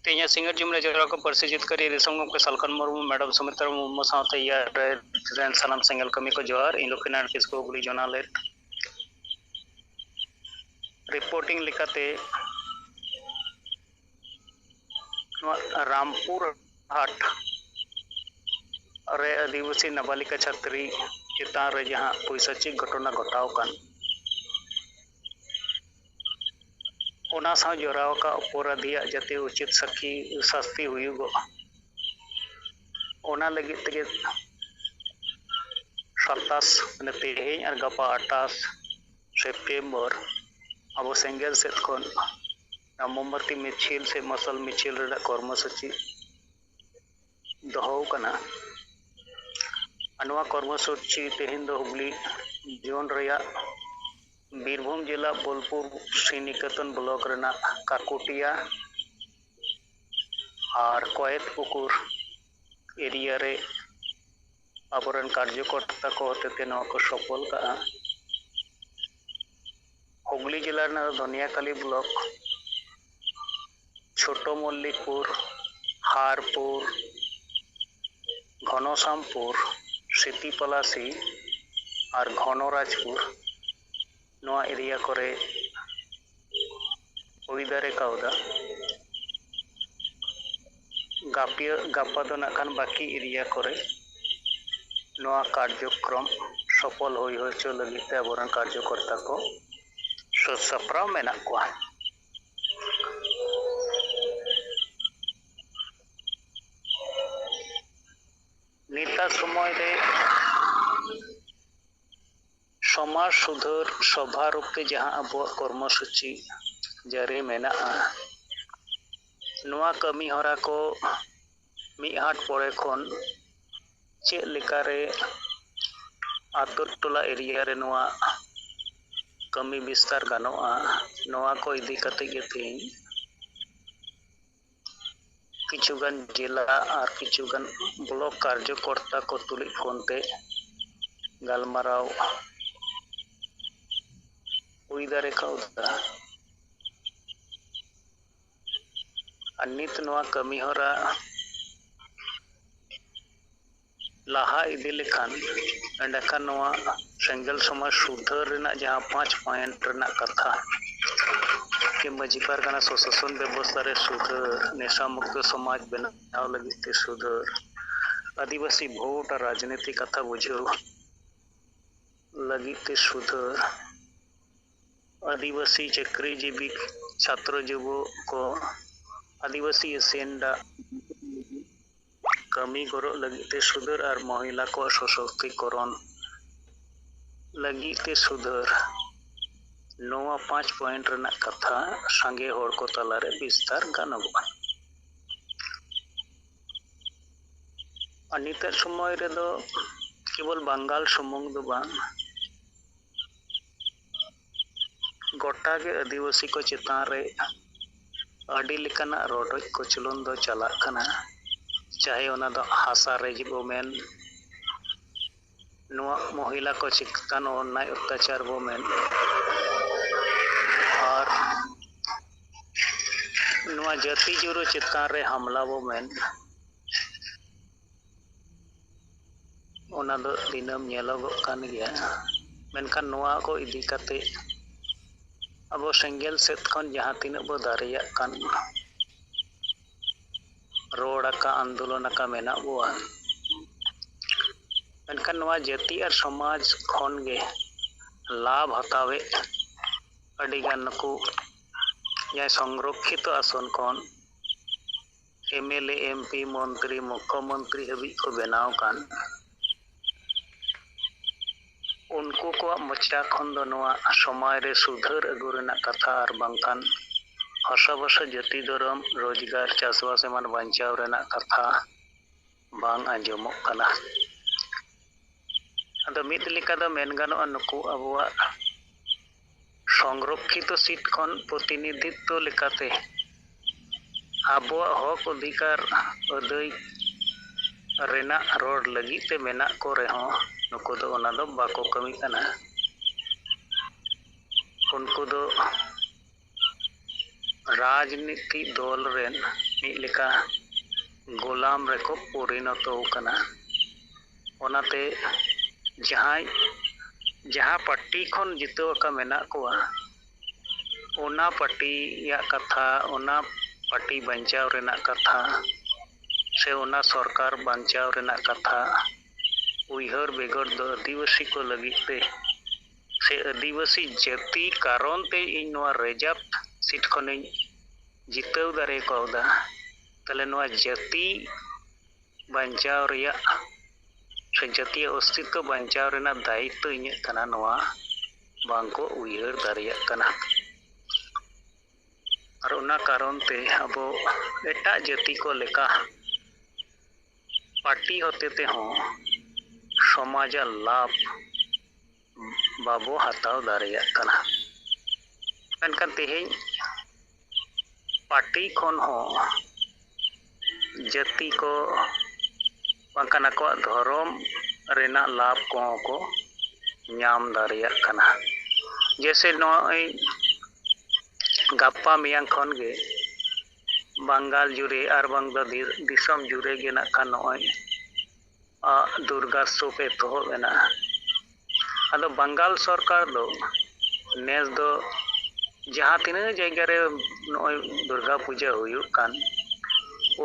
ᱛᱮᱦᱮᱧᱟᱜ ᱥᱤᱸᱜᱟᱹᱲ ᱡᱩᱢᱲᱟᱹ ᱡᱚᱨᱟ ᱠᱚ ᱯᱟᱹᱨᱥᱤ ᱡᱤᱛᱠᱟᱹᱨᱤᱭᱟᱹ ᱫᱤᱥᱚᱢ ᱜᱚᱢᱠᱮ ᱥᱟᱞᱠᱷᱟᱱ ᱢᱩᱨᱢᱩ, ᱢᱮᱰᱟᱢ ᱥᱩᱢᱤᱛᱨᱟ ᱢᱩᱨᱢᱩ ᱥᱟᱶᱛᱮ ᱤᱭᱟᱨ ᱨᱮᱱ ᱥᱟᱱᱟᱢ ᱥᱮᱸᱜᱮᱞ ᱠᱟᱹᱢᱤ ᱠᱚ ᱡᱚᱦᱟᱨ᱾ ᱤᱧ ᱞᱚᱠᱠᱷᱤᱱᱟᱨᱟᱭᱚᱬ ᱠᱤᱥᱠᱩ, ᱦᱩᱜᱽᱞᱤ ᱡᱚᱱᱟ ᱞᱮᱴ᱾ ᱨᱤᱯᱳᱨᱴᱤᱝ ᱞᱮᱠᱟᱛᱮ, ᱱᱚᱣᱟ ᱨᱟᱢᱯᱩᱨ ᱦᱟᱴ ᱨᱮ ᱟᱹᱫᱤᱵᱟᱹᱥᱤ ᱱᱟᱵᱟᱞᱤᱠᱟ ᱪᱷᱟᱛᱨᱤ ᱪᱮᱛᱟᱱ ᱨᱮ ᱡᱟᱦᱟᱸ ᱯᱚᱭᱥᱟᱪᱤᱠ ᱜᱷᱚᱴᱚᱱᱟ ᱜᱷᱚᱴᱟᱣ ᱟᱠᱟᱱ, ᱚᱱᱟ ᱥᱟᱶ ᱡᱚᱲᱟᱣ ᱟᱠᱟᱫ ᱚᱯᱚᱨᱟᱫᱷᱤᱭᱟᱜ ᱡᱟᱛᱮ ᱩᱪᱤᱛ ᱥᱟᱹᱠᱷᱤ ᱥᱟᱥᱛᱤ ᱦᱩᱭᱩᱜᱚᱜ, ᱚᱱᱟ ᱞᱟᱹᱜᱤᱫ ᱛᱮᱜᱮ ᱥᱟᱛᱟᱥ, ᱢᱟᱱᱮ ᱛᱮᱦᱮᱧ ᱟᱨ ᱜᱟᱯᱟ ᱟᱴᱷᱟᱥ ᱥᱮᱯᱴᱮᱢᱵᱚᱨ ᱟᱵᱚ ᱥᱮᱸᱜᱮᱞ ᱥᱮᱫ ᱠᱷᱚᱱ ᱱᱚᱣᱟ ᱢᱳᱢᱵᱟᱛᱤ ᱢᱤᱪᱷᱤᱞ ᱥᱮ ᱢᱟᱨᱥᱟᱞ ᱢᱤᱪᱷᱤᱞ ᱨᱮᱱᱟᱜ ᱠᱚᱨᱢᱚᱥᱩᱪᱤ ᱫᱚᱦᱚ ᱟᱠᱟᱱᱟ᱾ ᱟᱨ ᱱᱚᱣᱟ ᱠᱚᱨᱢᱚᱥᱩᱪᱤ ᱛᱮᱦᱮᱧ ᱫᱚ ᱦᱩᱜᱽᱞᱤ ᱡᱳᱱ ᱨᱮᱭᱟᱜ ᱵᱤᱨᱵᱷᱩᱢ ᱡᱮᱞᱟ ᱵᱳᱞᱯᱩᱨ ᱥᱨᱤᱱᱤᱠᱮᱛᱚᱱ ᱵᱞᱚᱠ ᱨᱮᱱᱟᱜ ᱠᱟᱠᱩᱴᱤᱭᱟ ᱟᱨ ᱠᱚᱭᱮᱛ ᱯᱩᱠᱩᱨ ᱮᱨᱤᱭᱟ ᱨᱮ ᱟᱵᱚᱨᱮᱱ ᱠᱟᱨᱡᱚᱠᱚᱨᱛᱟ ᱠᱚ ᱦᱚᱛᱮᱛᱮ ᱱᱚᱣᱟ ᱠᱚ ᱥᱚᱯᱷᱚᱞ ᱠᱟᱜᱼᱟ᱾ ᱦᱩᱜᱽᱞᱤ ᱡᱮᱞᱟ ᱨᱮᱱᱟᱜ ᱫᱷᱚᱱᱤᱭᱟᱠᱟᱞᱤ ᱵᱞᱚᱠ, ᱪᱷᱳᱴᱳ ᱢᱚᱞᱞᱤᱠᱯᱩᱨ, ᱦᱟᱨᱯᱩᱨ, ᱜᱷᱚᱱᱚᱥᱟᱢᱯᱩᱨ, ᱥᱤᱛᱤᱯᱟᱞᱟᱥᱤ ᱟᱨ ᱜᱷᱚᱱᱚᱨᱟᱡᱽᱯᱩᱨ, ᱱᱚᱣᱟ ᱮᱨᱤᱭᱟ ᱠᱚᱨᱮ ᱦᱩᱭ ᱫᱟᱲᱮ ᱠᱟᱣᱫᱟ᱾ ᱜᱟᱯᱤᱭᱟᱹ ᱜᱟᱯᱟ ᱫᱚ ᱱᱟᱜ ᱠᱷᱟᱱ ᱵᱟᱹᱠᱤ ᱮᱨᱤᱭᱟ ᱠᱚᱨᱮ ᱱᱚᱣᱟ ᱠᱟᱨᱡᱚᱠᱨᱚᱢ ᱥᱚᱯᱷᱚᱞ ᱦᱩᱭ ᱦᱚᱪᱚ ᱞᱟᱹᱜᱤᱫ ᱛᱮ ᱟᱵᱚᱨᱮᱱ ᱠᱟᱨᱡᱚᱠᱚᱨᱛᱟ ᱠᱚ ᱥᱟᱹᱛ ᱥᱟᱯᱲᱟᱣ ᱢᱮᱱᱟᱜ ᱠᱚᱣᱟ᱾ ᱱᱤᱛᱟᱜ ᱥᱚᱢᱚᱭ ᱨᱮ ᱥᱚᱢᱟᱡᱽ ᱥᱩᱫᱷᱟᱹᱨ ᱥᱚᱵᱷᱟ ᱨᱩᱯ ᱛᱮ ᱡᱟᱦᱟᱸ ᱟᱵᱚᱣᱟᱜ ᱠᱚᱨᱢᱚᱥᱩᱪᱤ ᱡᱟᱹᱨᱤ ᱢᱮᱱᱟᱜᱼᱟ, ᱱᱚᱣᱟ ᱠᱟᱹᱢᱤ ᱦᱚᱨᱟ ᱠᱚ ᱢᱤᱫ ᱦᱟᱴ ᱯᱚᱨᱮ ᱠᱷᱚᱱ ᱪᱮᱫ ᱞᱮᱠᱟᱨᱮ ᱟᱛᱳ ᱴᱚᱞᱟ ᱮᱨᱤᱭᱟ ᱨᱮ ᱱᱚᱣᱟ ᱠᱟᱹᱢᱤ ᱵᱤᱥᱛᱟᱨ ᱜᱟᱱᱚᱜᱼᱟ, ᱱᱚᱣᱟ ᱠᱚ ᱤᱫᱤ ᱠᱟᱛᱮ ᱜᱮ ᱛᱮᱦᱮᱧ ᱠᱤᱪᱷᱩᱜᱟᱱ ᱡᱮᱞᱟ ᱟᱨ ᱠᱤᱪᱷᱩᱜᱟᱱ ᱵᱞᱚᱠ ᱠᱟᱨᱡᱚᱠᱚᱨᱛᱟ ᱠᱚ ᱛᱩᱞᱩᱡ ᱯᱷᱳᱱ ᱛᱮ ᱜᱟᱞᱢᱟᱨᱟᱣ ᱦᱩᱭ ᱫᱟᱲᱮ ᱠᱟᱣᱫᱟ᱾ ᱟᱨ ᱱᱤᱛ ᱱᱚᱣᱟ ᱠᱟᱹᱢᱤ ᱦᱚᱨᱟ ᱞᱟᱦᱟ ᱤᱫᱤ ᱞᱮᱠᱷᱟᱱ, ᱮᱸᱰᱮᱠᱷᱟᱱ ᱱᱚᱣᱟ ᱥᱮᱸᱜᱮᱞ ᱥᱚᱢᱟᱡᱽ ᱥᱩᱫᱷᱟᱹᱨ ᱨᱮᱱᱟᱜ ᱡᱟᱦᱟᱸ ᱯᱟᱸᱪ ᱯᱚᱭᱮᱱᱴ ᱨᱮᱱᱟᱜ ᱠᱟᱛᱷᱟ, ᱠᱤ ᱢᱟᱹᱡᱷᱤ ᱯᱟᱨᱜᱟᱱᱟ ᱥᱚᱥᱟᱥᱚᱱ ᱵᱮᱵᱚᱥᱛᱷᱟ ᱨᱮ ᱥᱩᱫᱷᱟᱹᱨ, ᱱᱮᱥᱟ ᱢᱩᱠᱛᱚ ᱥᱚᱢᱟᱡᱽ ᱵᱮᱱᱟᱣ ᱞᱟᱹᱜᱤᱫ ᱛᱮ ᱥᱩᱫᱷᱟᱹᱨ, ᱟᱹᱫᱤᱵᱟᱹᱥᱤ ᱵᱷᱳᱴ ᱟᱨ ᱨᱟᱡᱽᱱᱤᱛᱤ ᱠᱟᱛᱷᱟ ᱵᱩᱡᱷᱟᱹᱣ ᱞᱟᱹᱜᱤᱫ ᱛᱮ ᱥᱩᱫᱷᱟᱹᱨ, ᱟᱹᱫᱤᱵᱟᱹᱥᱤ ᱪᱟᱹᱠᱨᱤᱡᱤᱵᱤ ᱪᱷᱟᱛᱨᱚ ᱡᱩᱵᱚ ᱠᱚ ᱟᱹᱫᱤᱵᱟᱹᱥᱤ ᱮᱥᱮᱱᱰᱟ ᱠᱟᱹᱢᱤ ᱜᱚᱨᱚᱜ ᱞᱟᱹᱜᱤᱫ ᱛᱮ ᱥᱩᱫᱷᱟᱹᱨ ᱟᱨ ᱢᱚᱦᱤᱞᱟ ᱠᱚᱣᱟᱜ ᱥᱚᱥᱚᱠᱛᱤᱠᱚᱨᱚᱱ ᱞᱟᱹᱜᱤᱫ ᱛᱮ ᱥᱩᱫᱷᱟᱹᱨ᱾ ᱱᱚᱣᱟ ᱯᱟᱸᱪ point ᱨᱮᱱᱟᱜ ᱠᱟᱛᱷᱟ ᱥᱟᱸᱜᱮ ᱦᱚᱲ ᱠᱚ ᱛᱟᱞᱟᱨᱮ ᱵᱤᱥᱛᱟᱨ ᱜᱟᱱᱚᱜᱚᱜᱼᱟ᱾ ᱟᱨ ᱱᱤᱛᱚᱜ ᱥᱚᱢᱚᱭ ᱨᱮᱫᱚ ᱠᱮᱵᱚᱞ ᱵᱟᱝᱜᱟᱞ ᱥᱩᱢᱩᱝ ᱫᱚ ᱵᱟᱝ, ᱜᱚᱴᱟ ᱜᱮ ᱟᱹᱫᱤᱵᱟᱹᱥᱤ ᱠᱚ ᱪᱮᱛᱟᱱ ᱨᱮ ᱟᱹᱰᱤ ᱞᱮᱠᱟᱱᱟᱜ ᱨᱚᱰᱚᱡ ᱠᱚᱪᱞᱚᱱ ᱫᱚ ᱪᱟᱞᱟᱜ ᱠᱟᱱᱟ᱾ ᱪᱟᱦᱮ ᱚᱱᱟ ᱫᱚ ᱦᱟᱥᱟ ᱨᱮᱡ ᱵᱚ ᱢᱮᱱ, ᱱᱚᱣᱟ ᱢᱚᱦᱤᱞᱟ ᱠᱚ ᱪᱮᱛᱟᱱ ᱚᱱᱱᱟᱭ ᱚᱛᱛᱟᱪᱟᱨ ᱵᱚ ᱢᱮᱱ, ᱟᱨ ᱱᱚᱣᱟ ᱡᱟᱹᱛᱤ ᱡᱩᱨᱩ ᱪᱮᱛᱟᱱ ᱨᱮ ᱦᱟᱢᱞᱟ ᱵᱚ ᱢᱮᱱ, ᱚᱱᱟ ᱫᱚ ᱫᱤᱱᱟᱹᱢ ᱧᱮᱞᱚᱜᱚᱜ ᱠᱟᱱ ᱜᱮᱭᱟ᱾ ᱢᱮᱱᱠᱷᱟᱱ ᱱᱚᱣᱟ ᱠᱚ ᱤᱫᱤ ᱠᱟᱛᱮ ᱟᱵᱚ ᱥᱮᱸᱜᱮᱞ ᱥᱮᱫ ᱠᱷᱚᱱ ᱡᱟᱦᱟᱸ ᱛᱤᱱᱟᱹᱜ ᱵᱚ ᱫᱟᱲᱮᱭᱟᱜ ᱠᱟᱱ, ᱨᱚᱲ ᱟᱠᱟ, ᱟᱱᱫᱳᱞᱚᱱ ᱟᱠᱟ ᱢᱮᱱᱟᱜ ᱵᱚᱣᱟ᱾ ᱢᱮᱱᱠᱷᱟᱱ ᱱᱚᱣᱟ ᱡᱟᱹᱛᱤ ᱟᱨ ᱥᱚᱢᱟᱡᱽ ᱠᱷᱚᱱ ᱜᱮ ᱞᱟᱵᱷ ᱦᱟᱛᱟᱣᱮᱫ ᱟᱹᱰᱤᱜᱟᱱ ᱱᱩᱠᱩ ᱡᱟᱦᱟᱸᱭ ᱥᱚᱝᱨᱚᱠᱠᱷᱤᱛᱚ ᱟᱥᱚᱱ ᱠᱷᱚᱱ MLA, MP, ᱢᱚᱱᱛᱨᱤ, ᱢᱩᱠᱠᱷᱚᱢᱚᱱᱛᱨᱤ ᱦᱟᱹᱵᱤᱡ ᱠᱚ ᱵᱮᱱᱟᱣ ᱟᱠᱟᱱ, ᱩᱱᱠᱩ ᱠᱚᱣᱟᱜ ᱢᱚᱪᱟ ᱠᱷᱚᱱ ᱫᱚ ᱱᱚᱣᱟ ᱥᱚᱢᱟᱡᱽ ᱨᱮ ᱥᱩᱫᱷᱟᱹᱨ ᱟᱹᱜᱩ ᱨᱮᱱᱟᱜ ᱠᱟᱛᱷᱟ ᱟᱨ ᱵᱟᱝᱠᱷᱟᱱ ᱵᱷᱟᱥᱟᱼᱵᱷᱟᱥᱟ, ᱡᱟᱹᱛᱤ, ᱫᱷᱚᱨᱚᱢ, ᱨᱳᱡᱽᱜᱟᱨ, ᱪᱟᱥᱵᱟᱥ ᱮᱢᱟᱱ ᱵᱟᱧᱪᱟᱣ ᱨᱮᱱᱟᱜ ᱠᱟᱛᱷᱟ ᱵᱟᱝ ᱟᱸᱡᱚᱢᱚᱜ ᱠᱟᱱᱟ᱾ ᱟᱫᱚ ᱢᱤᱫ ᱞᱮᱠᱟ ᱫᱚ ᱢᱮᱱ ᱜᱟᱱᱚᱜᱼᱟ, ᱱᱩᱠᱩ ᱟᱵᱚᱣᱟᱜ ᱥᱚᱝᱨᱚᱠᱠᱷᱤᱛᱚ ᱥᱤᱴ ᱠᱷᱚᱱ ᱯᱨᱚᱛᱤᱱᱤᱫᱷᱤᱛᱛᱚ ᱞᱮᱠᱟᱛᱮ ᱟᱵᱚᱣᱟᱜ ᱦᱚᱠ ᱚᱫᱷᱤᱠᱟᱨ ᱟᱹᱫᱟᱹᱭ ᱨᱮᱱᱟᱜ ᱨᱚᱲ ᱞᱟᱹᱜᱤᱫ ᱛᱮ ᱢᱮᱱᱟᱜ ᱠᱚ ᱨᱮᱦᱚᱸ, ᱱᱩᱠᱩ ᱫᱚ ᱚᱱᱟ ᱫᱚ ᱵᱟᱠᱚ ᱠᱟᱹᱢᱤ ᱠᱟᱱᱟ᱾ ᱩᱱᱠᱩ ᱫᱚ ᱨᱟᱡᱽᱱᱤᱛᱤ ᱫᱚᱞ ᱨᱮᱱ ᱢᱤᱫ ᱞᱮᱠᱟ ᱜᱳᱞᱟᱢ ᱨᱮᱠᱚ ᱯᱚᱨᱤᱱᱚᱛᱚ ᱟᱠᱟᱱᱟ᱾ ᱚᱱᱟᱛᱮ ᱡᱟᱦᱟᱸᱭ, ᱡᱟᱦᱟᱸ ᱯᱟᱨᱴᱤ ᱠᱷᱚᱱ ᱡᱤᱛᱟᱹᱣ ᱟᱠᱟ ᱢᱮᱱᱟᱜ ᱠᱚᱣᱟ, ᱚᱱᱟ ᱯᱟᱨᱴᱤᱭᱟᱜ ᱠᱟᱛᱷᱟ, ᱚᱱᱟ ᱯᱟᱨᱴᱤ ᱵᱟᱧᱪᱟᱣ ᱨᱮᱱᱟᱜ ᱠᱟᱛᱷᱟ, ᱥᱮ ᱚᱱᱟ ᱥᱚᱨᱠᱟᱨ ᱵᱟᱧᱪᱟᱣ ᱨᱮᱱᱟᱜ ᱠᱟᱛᱷᱟ ᱩᱭᱦᱟᱹᱨ ᱵᱮᱜᱚᱨ ᱫᱚ ᱟᱹᱫᱤᱵᱟᱹᱥᱤ ᱠᱚ ᱞᱟᱹᱜᱤᱫ ᱛᱮ ᱥᱮ ᱟᱹᱫᱤᱵᱟᱹᱥᱤ ᱡᱟᱹᱛᱤ ᱠᱟᱨᱚᱱ ᱛᱮ ᱤᱧ ᱱᱚᱣᱟ ᱨᱤᱡᱟᱨᱵᱷ ᱥᱤᱴ ᱠᱷᱚᱱᱤᱧ ᱡᱤᱛᱟᱹᱣ ᱫᱟᱲᱮ ᱠᱟᱣᱫᱟ, ᱛᱟᱦᱞᱮ ᱱᱚᱣᱟ ᱡᱟᱹᱛᱤ ᱵᱟᱧᱪᱟᱣ ᱨᱮᱭᱟᱜ ᱥᱮ ᱡᱟᱹᱛᱤᱭᱟᱹ ᱚᱥᱛᱤᱛᱛᱚ ᱵᱟᱧᱪᱟᱣ ᱨᱮᱱᱟᱜ ᱫᱟᱭᱤᱛᱛᱚ ᱤᱧᱟᱹᱜ ᱠᱟᱱᱟ ᱱᱚᱣᱟ ᱵᱟᱝ ᱠᱚ ᱩᱭᱦᱟᱹᱨ ᱫᱟᱲᱮᱭᱟᱜ ᱠᱟᱱᱟ᱾ ᱟᱨ ᱚᱱᱟ ᱠᱟᱨᱚᱱ ᱛᱮ ᱟᱵᱚ ᱮᱴᱟᱜ ᱡᱟᱹᱛᱤ ᱠᱚ ᱞᱮᱠᱟ ᱯᱟᱨᱴᱤ ᱦᱚᱛᱮ ᱛᱮᱦᱚᱸ ᱥᱚᱢᱟᱡᱟᱜ ᱞᱟᱵᱷ ᱵᱟᱵᱚ ᱦᱟᱛᱟᱣ ᱫᱟᱲᱮᱭᱟᱜ ᱠᱟᱱᱟ᱾ ᱢᱮᱱᱠᱷᱟᱱ ᱛᱮᱦᱮᱧ ᱯᱟᱨᱴᱤ ᱠᱷᱚᱱ ᱦᱚᱸ ᱡᱟᱹᱛᱤ ᱠᱚ ᱵᱟᱝᱠᱷᱟᱱ ᱟᱠᱚᱣᱟᱜ ᱫᱷᱚᱨᱚᱢ ᱨᱮᱱᱟᱜ ᱞᱟᱵᱷ ᱠᱚᱦᱚᱸ ᱠᱚ ᱧᱟᱢ ᱫᱟᱲᱮᱭᱟᱜ ᱠᱟᱱᱟ᱾ ᱡᱮᱭᱥᱮ ᱱᱚᱜᱼᱚᱭ ᱜᱟᱯᱟ ᱢᱮᱭᱟᱝ ᱠᱷᱚᱱ ᱜᱮ ᱵᱟᱝᱜᱟᱞ ᱡᱩᱨᱮ ᱟᱨ ᱵᱟᱝ ᱫᱚ ᱫᱤ-, ᱫᱤᱥᱚᱢ ᱡᱩᱨᱮ ᱜᱮ ᱱᱟᱜ ᱠᱷᱟᱱ ᱱᱚᱜᱼᱚᱭ, ᱟ, ᱫᱩᱨᱜᱟ ᱩᱛᱥᱚᱵᱽ ᱮᱛᱚᱦᱚᱵ ᱮᱱᱟ᱾ ᱟᱫᱚ ᱵᱟᱝᱜᱟᱞ ᱥᱚᱨᱠᱟᱨ ᱫᱚ ᱱᱮᱥ ᱫᱚ ᱡᱟᱦᱟᱸ ᱛᱤᱱᱟᱹᱜ ᱡᱟᱭᱜᱟ ᱨᱮ ᱱᱚᱜᱼᱚᱭ ᱫᱩᱨᱜᱟ ᱯᱩᱡᱟᱹ ᱦᱩᱭᱩᱜ ᱠᱟᱱ,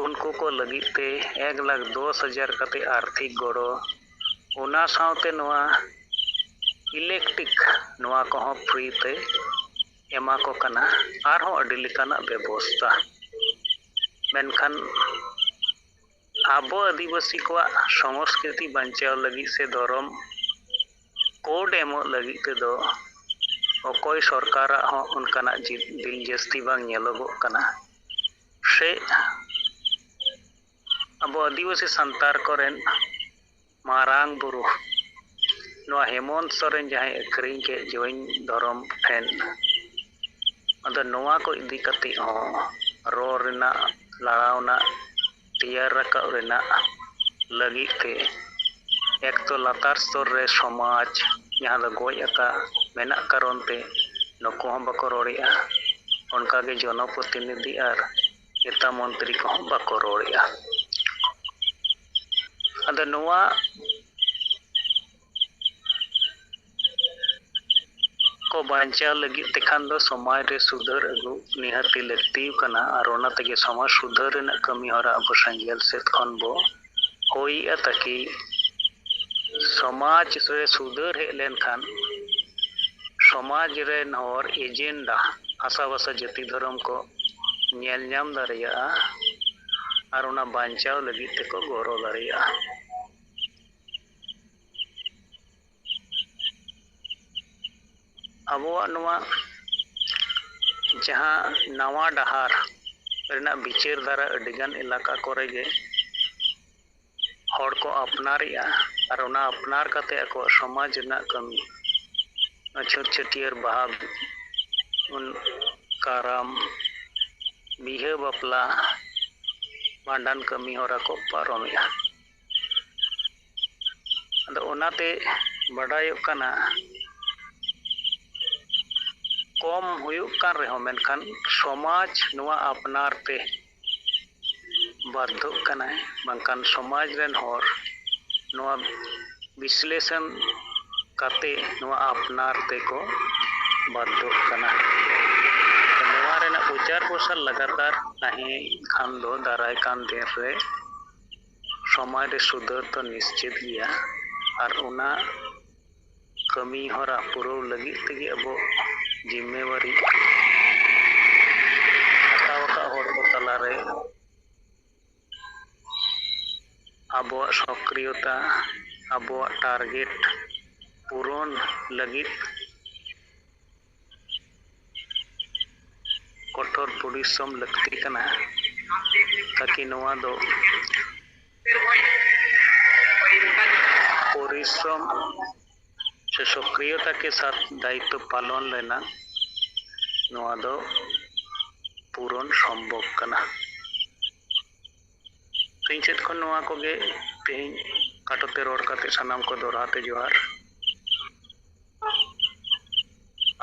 ᱩᱱᱠᱩ ᱠᱚ ᱞᱟᱹᱜᱤᱫ ᱛᱮ ᱮᱠ ᱞᱟᱠᱷ ᱫᱚᱥ ᱦᱟᱡᱟᱨ ᱠᱟᱛᱮ ᱟᱨᱛᱷᱤᱠ ᱜᱚᱲᱚ, ᱚᱱᱟ ᱥᱟᱶᱛᱮ ᱱᱚᱣᱟ ᱤᱞᱮᱠᱴᱨᱤᱠ, ᱱᱚᱣᱟ ᱠᱚᱦᱚᱸ ᱯᱷᱨᱤ ᱛᱮ ᱮᱢᱟ ᱠᱚ ᱠᱟᱱᱟ, ᱟᱨᱦᱚᱸ ᱟᱹᱰᱤ ᱞᱮᱠᱟᱱᱟᱜ ᱵᱮᱵᱚᱥᱛᱟ᱾ ᱢᱮᱱᱠᱷᱟᱱ ᱟᱵᱚ ᱟᱹᱫᱤᱵᱟᱹᱥᱤ ᱠᱚᱣᱟᱜ ᱥᱚᱝᱥᱠᱨᱤᱛᱤ ᱵᱟᱧᱪᱟᱣ ᱞᱟᱹᱜᱤᱫ ᱥᱮ ᱫᱷᱚᱨᱚᱢ ᱠᱳᱰ ᱮᱢᱚᱜ ᱞᱟᱹᱜᱤᱫ ᱛᱮᱫᱚ ᱚᱠᱚᱭ ᱥᱚᱨᱠᱟᱨᱟᱜ ᱦᱚᱸ ᱚᱱᱠᱟᱱᱟᱜ ᱡᱤ-, ᱫᱤᱞ ᱡᱟᱹᱥᱛᱤ ᱵᱟᱝ ᱧᱮᱞᱚᱜᱚᱜ ᱠᱟᱱᱟ᱾ ᱥᱮ ᱟᱵᱚ ᱟᱹᱫᱤᱵᱟᱹᱥᱤ ᱥᱟᱱᱛᱟᱲ ᱠᱚᱨᱮᱱ ᱢᱟᱨᱟᱝ ᱵᱩᱨᱩ ᱱᱚᱣᱟ ᱦᱮᱢᱚᱱᱛ ᱥᱚᱨᱮᱱ ᱡᱟᱦᱟᱸᱭ ᱟᱹᱠᱷᱨᱤᱧ ᱠᱮᱫ ᱡᱚᱭᱱ ᱫᱷᱚᱨᱚᱢ ᱴᱷᱮᱱ, ᱟᱫᱚ ᱱᱚᱣᱟ ᱠᱚ ᱤᱫᱤ ᱠᱟᱛᱮ ᱦᱚᱸ ᱨᱚᱲ ᱨᱮᱱᱟᱜ, ᱞᱟᱲᱟᱣ ᱨᱮᱱᱟᱜ, ᱛᱮᱭᱟᱨ ᱨᱟᱠᱟᱵ ᱨᱮᱱᱟᱜ ᱞᱟᱹᱜᱤᱫ ᱛᱮ ᱮᱠ ᱛᱚ ᱞᱟᱛᱟᱨ ᱥᱛᱚᱨ ᱨᱮ ᱥᱚᱢᱟᱡᱽ ᱡᱟᱦᱟᱸ ᱫᱚ ᱜᱚᱡ ᱟᱠᱟ ᱢᱮᱱᱟᱜ ᱠᱟᱨᱚᱱ ᱛᱮ ᱱᱩᱠᱩ ᱦᱚᱸ ᱵᱟᱠᱚ ᱨᱚᱲᱮᱜᱼᱟ᱾ ᱚᱱᱠᱟᱜᱮ ᱡᱚᱱᱚᱯᱨᱚᱛᱤᱱᱤᱫᱷᱤ ᱟᱨ ᱱᱮᱛᱟ ᱢᱚᱱᱛᱨᱤ ᱠᱚᱦᱚᱸ ᱵᱟᱠᱚ ᱨᱚᱲᱮᱜᱼᱟ᱾ ᱟᱫᱚ ᱱᱚᱣᱟ ᱠᱚ ᱵᱟᱧᱪᱟᱣ ᱞᱟᱹᱜᱤᱫ ᱛᱮᱠᱷᱟᱱ ᱫᱚ ᱥᱚᱢᱟᱡᱽ ᱨᱮ ᱥᱩᱫᱷᱟᱹᱨ ᱟᱹᱜᱩ ᱱᱤᱦᱟᱹᱛᱤ ᱞᱟᱹᱠᱛᱤ ᱠᱟᱱᱟ, ᱟᱨ ᱚᱱᱟ ᱛᱮᱜᱮ ᱥᱚᱢᱟᱡᱽ ᱥᱩᱫᱷᱟᱹᱨ ᱨᱮᱱᱟᱜ ᱠᱟᱹᱢᱤ ᱦᱚᱨᱟ ᱟᱵᱚ ᱥᱮᱸᱜᱮᱞ ᱥᱮᱫ ᱠᱷᱚᱱ ᱵᱚ ᱦᱩᱭᱮᱜᱼᱟ, ᱛᱟᱠᱤ ᱥᱚᱢᱟᱡᱽ ᱨᱮ ᱥᱩᱫᱷᱟᱹᱨ ᱦᱮᱡ ᱞᱮᱱᱠᱷᱟᱱ ᱥᱚᱢᱟᱡᱽ ᱨᱮᱱ ᱦᱚᱲ ᱮᱡᱮᱱᱰᱟ ᱦᱟᱥᱟᱵᱷᱟᱥᱟ ᱡᱟᱹᱛᱤ ᱫᱷᱚᱨᱚᱢ ᱠᱚ ᱧᱮᱞ ᱧᱟᱢ ᱫᱟᱲᱮᱭᱟᱜᱼᱟ ᱟᱨ ᱚᱱᱟ ᱵᱟᱧᱪᱟᱣ ᱞᱟᱹᱜᱤᱫ ᱛᱮᱠᱚ ᱜᱚᱲᱚ ᱫᱟᱲᱮᱭᱟᱜᱼᱟ᱾ ᱟᱵᱚᱣᱟᱜ ᱱᱚᱣᱟ ᱡᱟᱦᱟᱸ ᱱᱟᱣᱟ ᱰᱟᱦᱟᱨ ᱨᱮᱱᱟᱜ ᱵᱤᱪᱟᱹᱨ ᱫᱷᱟᱨᱟ ᱟᱹᱰᱤᱜᱟᱱ ᱮᱞᱟᱠᱟ ᱠᱚᱨᱮ ᱜᱮ ᱦᱚᱲ ᱠᱚ ᱟᱯᱱᱟᱨᱮᱜᱼᱟ ᱟᱨ ᱚᱱᱟ ᱟᱯᱱᱟᱨ ᱠᱟᱛᱮ ᱟᱠᱚᱣᱟᱜ ᱥᱚᱢᱟᱡᱽ ᱨᱮᱱᱟᱜ ᱠᱟᱹᱢᱤ, ᱚᱱᱟ ᱪᱷᱩᱛ ᱪᱷᱟᱹᱴᱭᱟᱹᱨ, ᱵᱟᱦᱟ, ᱩᱱ, ᱠᱟᱨᱟᱢ, ᱵᱤᱦᱟᱹ ᱵᱟᱯᱞᱟ, ᱵᱷᱟᱸᱰᱟᱱ ᱠᱟᱹᱢᱤ ᱦᱚᱨᱟ ᱠᱚ ᱯᱟᱨᱚᱢᱮᱜᱼᱟ᱾ ᱟᱫᱚ ᱚᱱᱟᱛᱮ ᱵᱟᱰᱟᱭᱚᱜ ᱠᱟᱱᱟ, ᱠᱚᱢ ᱦᱩᱭᱩᱜ ᱠᱟᱱ ᱨᱮᱦᱚᱸ, ᱢᱮᱱᱠᱷᱟᱱ ᱥᱚᱢᱟᱡᱽ ᱱᱚᱣᱟ ᱟᱯᱱᱟᱨ ᱛᱮ ᱵᱟᱫᱽᱫᱷᱚᱜ ᱠᱟᱱᱟᱭ, ᱵᱟᱝᱠᱷᱟᱱ ᱥᱚᱢᱟᱡᱽ ᱨᱮᱱ ᱦᱚᱲ ᱱᱚᱣᱟ ᱵᱤᱥᱞᱮᱥᱚᱱ ᱠᱟᱛᱮ ᱱᱚᱣᱟ ᱟᱯᱱᱟᱨ ᱛᱮᱠᱚ ᱵᱟᱫᱽᱫᱷᱚᱜ ᱠᱟᱱᱟ᱾ ᱱᱚᱣᱟ ᱨᱮᱱᱟᱜ ᱯᱨᱚᱪᱟᱨ ᱯᱨᱚᱥᱟᱨ ᱞᱟᱜᱟᱛᱟᱨ ᱛᱟᱦᱮᱸ ᱠᱷᱟᱱ ᱫᱚ ᱫᱟᱨᱟᱭ ᱠᱟᱱ ᱫᱤᱱ ᱨᱮ ᱥᱚᱢᱟᱡᱽ ᱨᱮ ᱥᱩᱫᱷᱟᱹᱨ ᱫᱚ ᱱᱤᱥᱪᱤᱛ ᱜᱮᱭᱟ᱾ ᱟᱨ ᱚᱱᱟ ᱠᱟᱹᱢᱤ ᱦᱚᱨᱟ ᱯᱩᱨᱟᱹᱣ ᱞᱟᱹᱜᱤᱫ ᱛᱮᱜᱮ ᱟᱵᱚ ᱡᱤᱢᱢᱮᱣᱟᱨᱤ ᱦᱟᱛᱟᱣ ᱟᱠᱟᱫ ᱦᱚᱲ ᱠᱚ ᱛᱟᱞᱟᱨᱮ ᱟᱵᱚᱣᱟᱜ ᱥᱚᱠᱨᱤᱭᱚᱛᱟ, ᱟᱵᱚᱣᱟᱜ ᱴᱟᱨᱜᱮᱴ ᱯᱩᱨᱚᱱ ᱞᱟᱹᱜᱤᱫ ᱠᱚᱴᱷᱳᱨ ᱯᱚᱨᱤᱥᱨᱚᱢ ᱞᱟᱹᱠᱛᱤ ᱠᱟᱱᱟ, ᱛᱟᱠᱤ ᱱᱚᱣᱟ ᱫᱚ ᱯᱚᱨᱤᱥᱨᱚᱢ ᱥᱮ ᱥᱚᱠᱨᱤᱭᱚᱛᱟ ᱠᱮ ᱥᱟᱛᱷ ᱫᱟᱭᱤᱛᱛᱚ ᱯᱟᱞᱚᱱ ᱨᱮᱱᱟᱜ ᱱᱚᱣᱟ ᱫᱚ ᱯᱩᱨᱚᱱ ᱥᱚᱢᱵᱷᱚᱵ ᱠᱟᱱᱟ᱾ ᱤᱧ ᱥᱮᱫ ᱠᱷᱚᱱ ᱱᱚᱣᱟ ᱠᱚᱜᱮ ᱛᱮᱦᱮᱧ ᱠᱟᱴᱚᱛᱮ ᱨᱚᱲ ᱠᱟᱛᱮ ᱥᱟᱱᱟᱢ ᱠᱚ ᱫᱚᱦᱲᱟ ᱛᱮ ᱡᱚᱦᱟᱨ᱾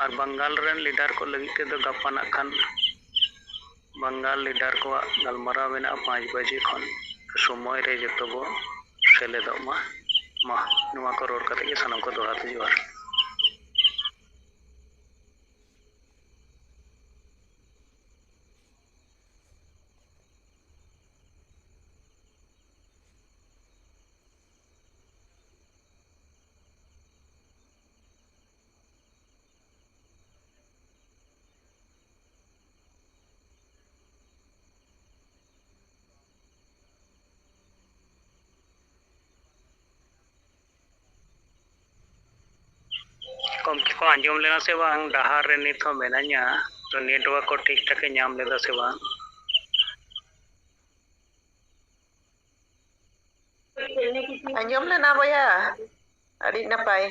ᱟᱨ ᱵᱟᱝᱜᱟᱞ ᱨᱮᱱ ᱞᱤᱰᱟᱨ ᱠᱚ ᱞᱟᱹᱜᱤᱫ ᱛᱮᱫᱚ ᱜᱟᱯᱟ ᱱᱟᱜ ᱠᱷᱟᱱ ᱵᱟᱝᱜᱟᱞ ᱞᱤᱰᱟᱨ ᱠᱚᱣᱟᱜ ᱜᱟᱞᱢᱟᱨᱟᱣ ᱢᱮᱱᱟᱜᱼᱟ ᱯᱟᱸᱪ ᱵᱟᱡᱮ ᱠᱷᱚᱱ᱾ ᱥᱚᱢᱚᱭ ᱨᱮ ᱡᱚᱛᱚ ᱵᱚ ᱥᱮᱞᱮᱫᱚᱜ ᱢᱟ᱾ ᱢᱟ, ᱱᱚᱣᱟ ᱠᱚ ᱨᱚᱲ ᱠᱟᱛᱮ ᱜᱮ ᱥᱟᱱᱟᱢ ᱠᱚ ᱫᱚᱦᱲᱟ ᱛᱮ ᱡᱚᱦᱟᱨ᱾ ᱜᱚᱢᱠᱮ ᱠᱚ ᱟᱸᱡᱚᱢ ᱞᱮᱱᱟ ᱥᱮ ᱵᱟᱝ? ᱰᱟᱦᱟᱨ ᱨᱮ ᱱᱤᱛ ᱦᱚᱸ ᱢᱮᱱᱟᱧᱟ, ᱛᱚ ᱱᱮᱴᱣᱟᱨᱠ ᱠᱚ ᱴᱷᱤᱠ ᱴᱷᱟᱠ ᱮ ᱧᱟᱢ ᱞᱮᱫᱟ ᱥᱮ ᱵᱟᱝ? ᱟᱸᱡᱚᱢ ᱞᱮᱱᱟ ᱵᱚᱭᱦᱟ, ᱟᱹᱰᱤ ᱱᱟᱯᱟᱭ᱾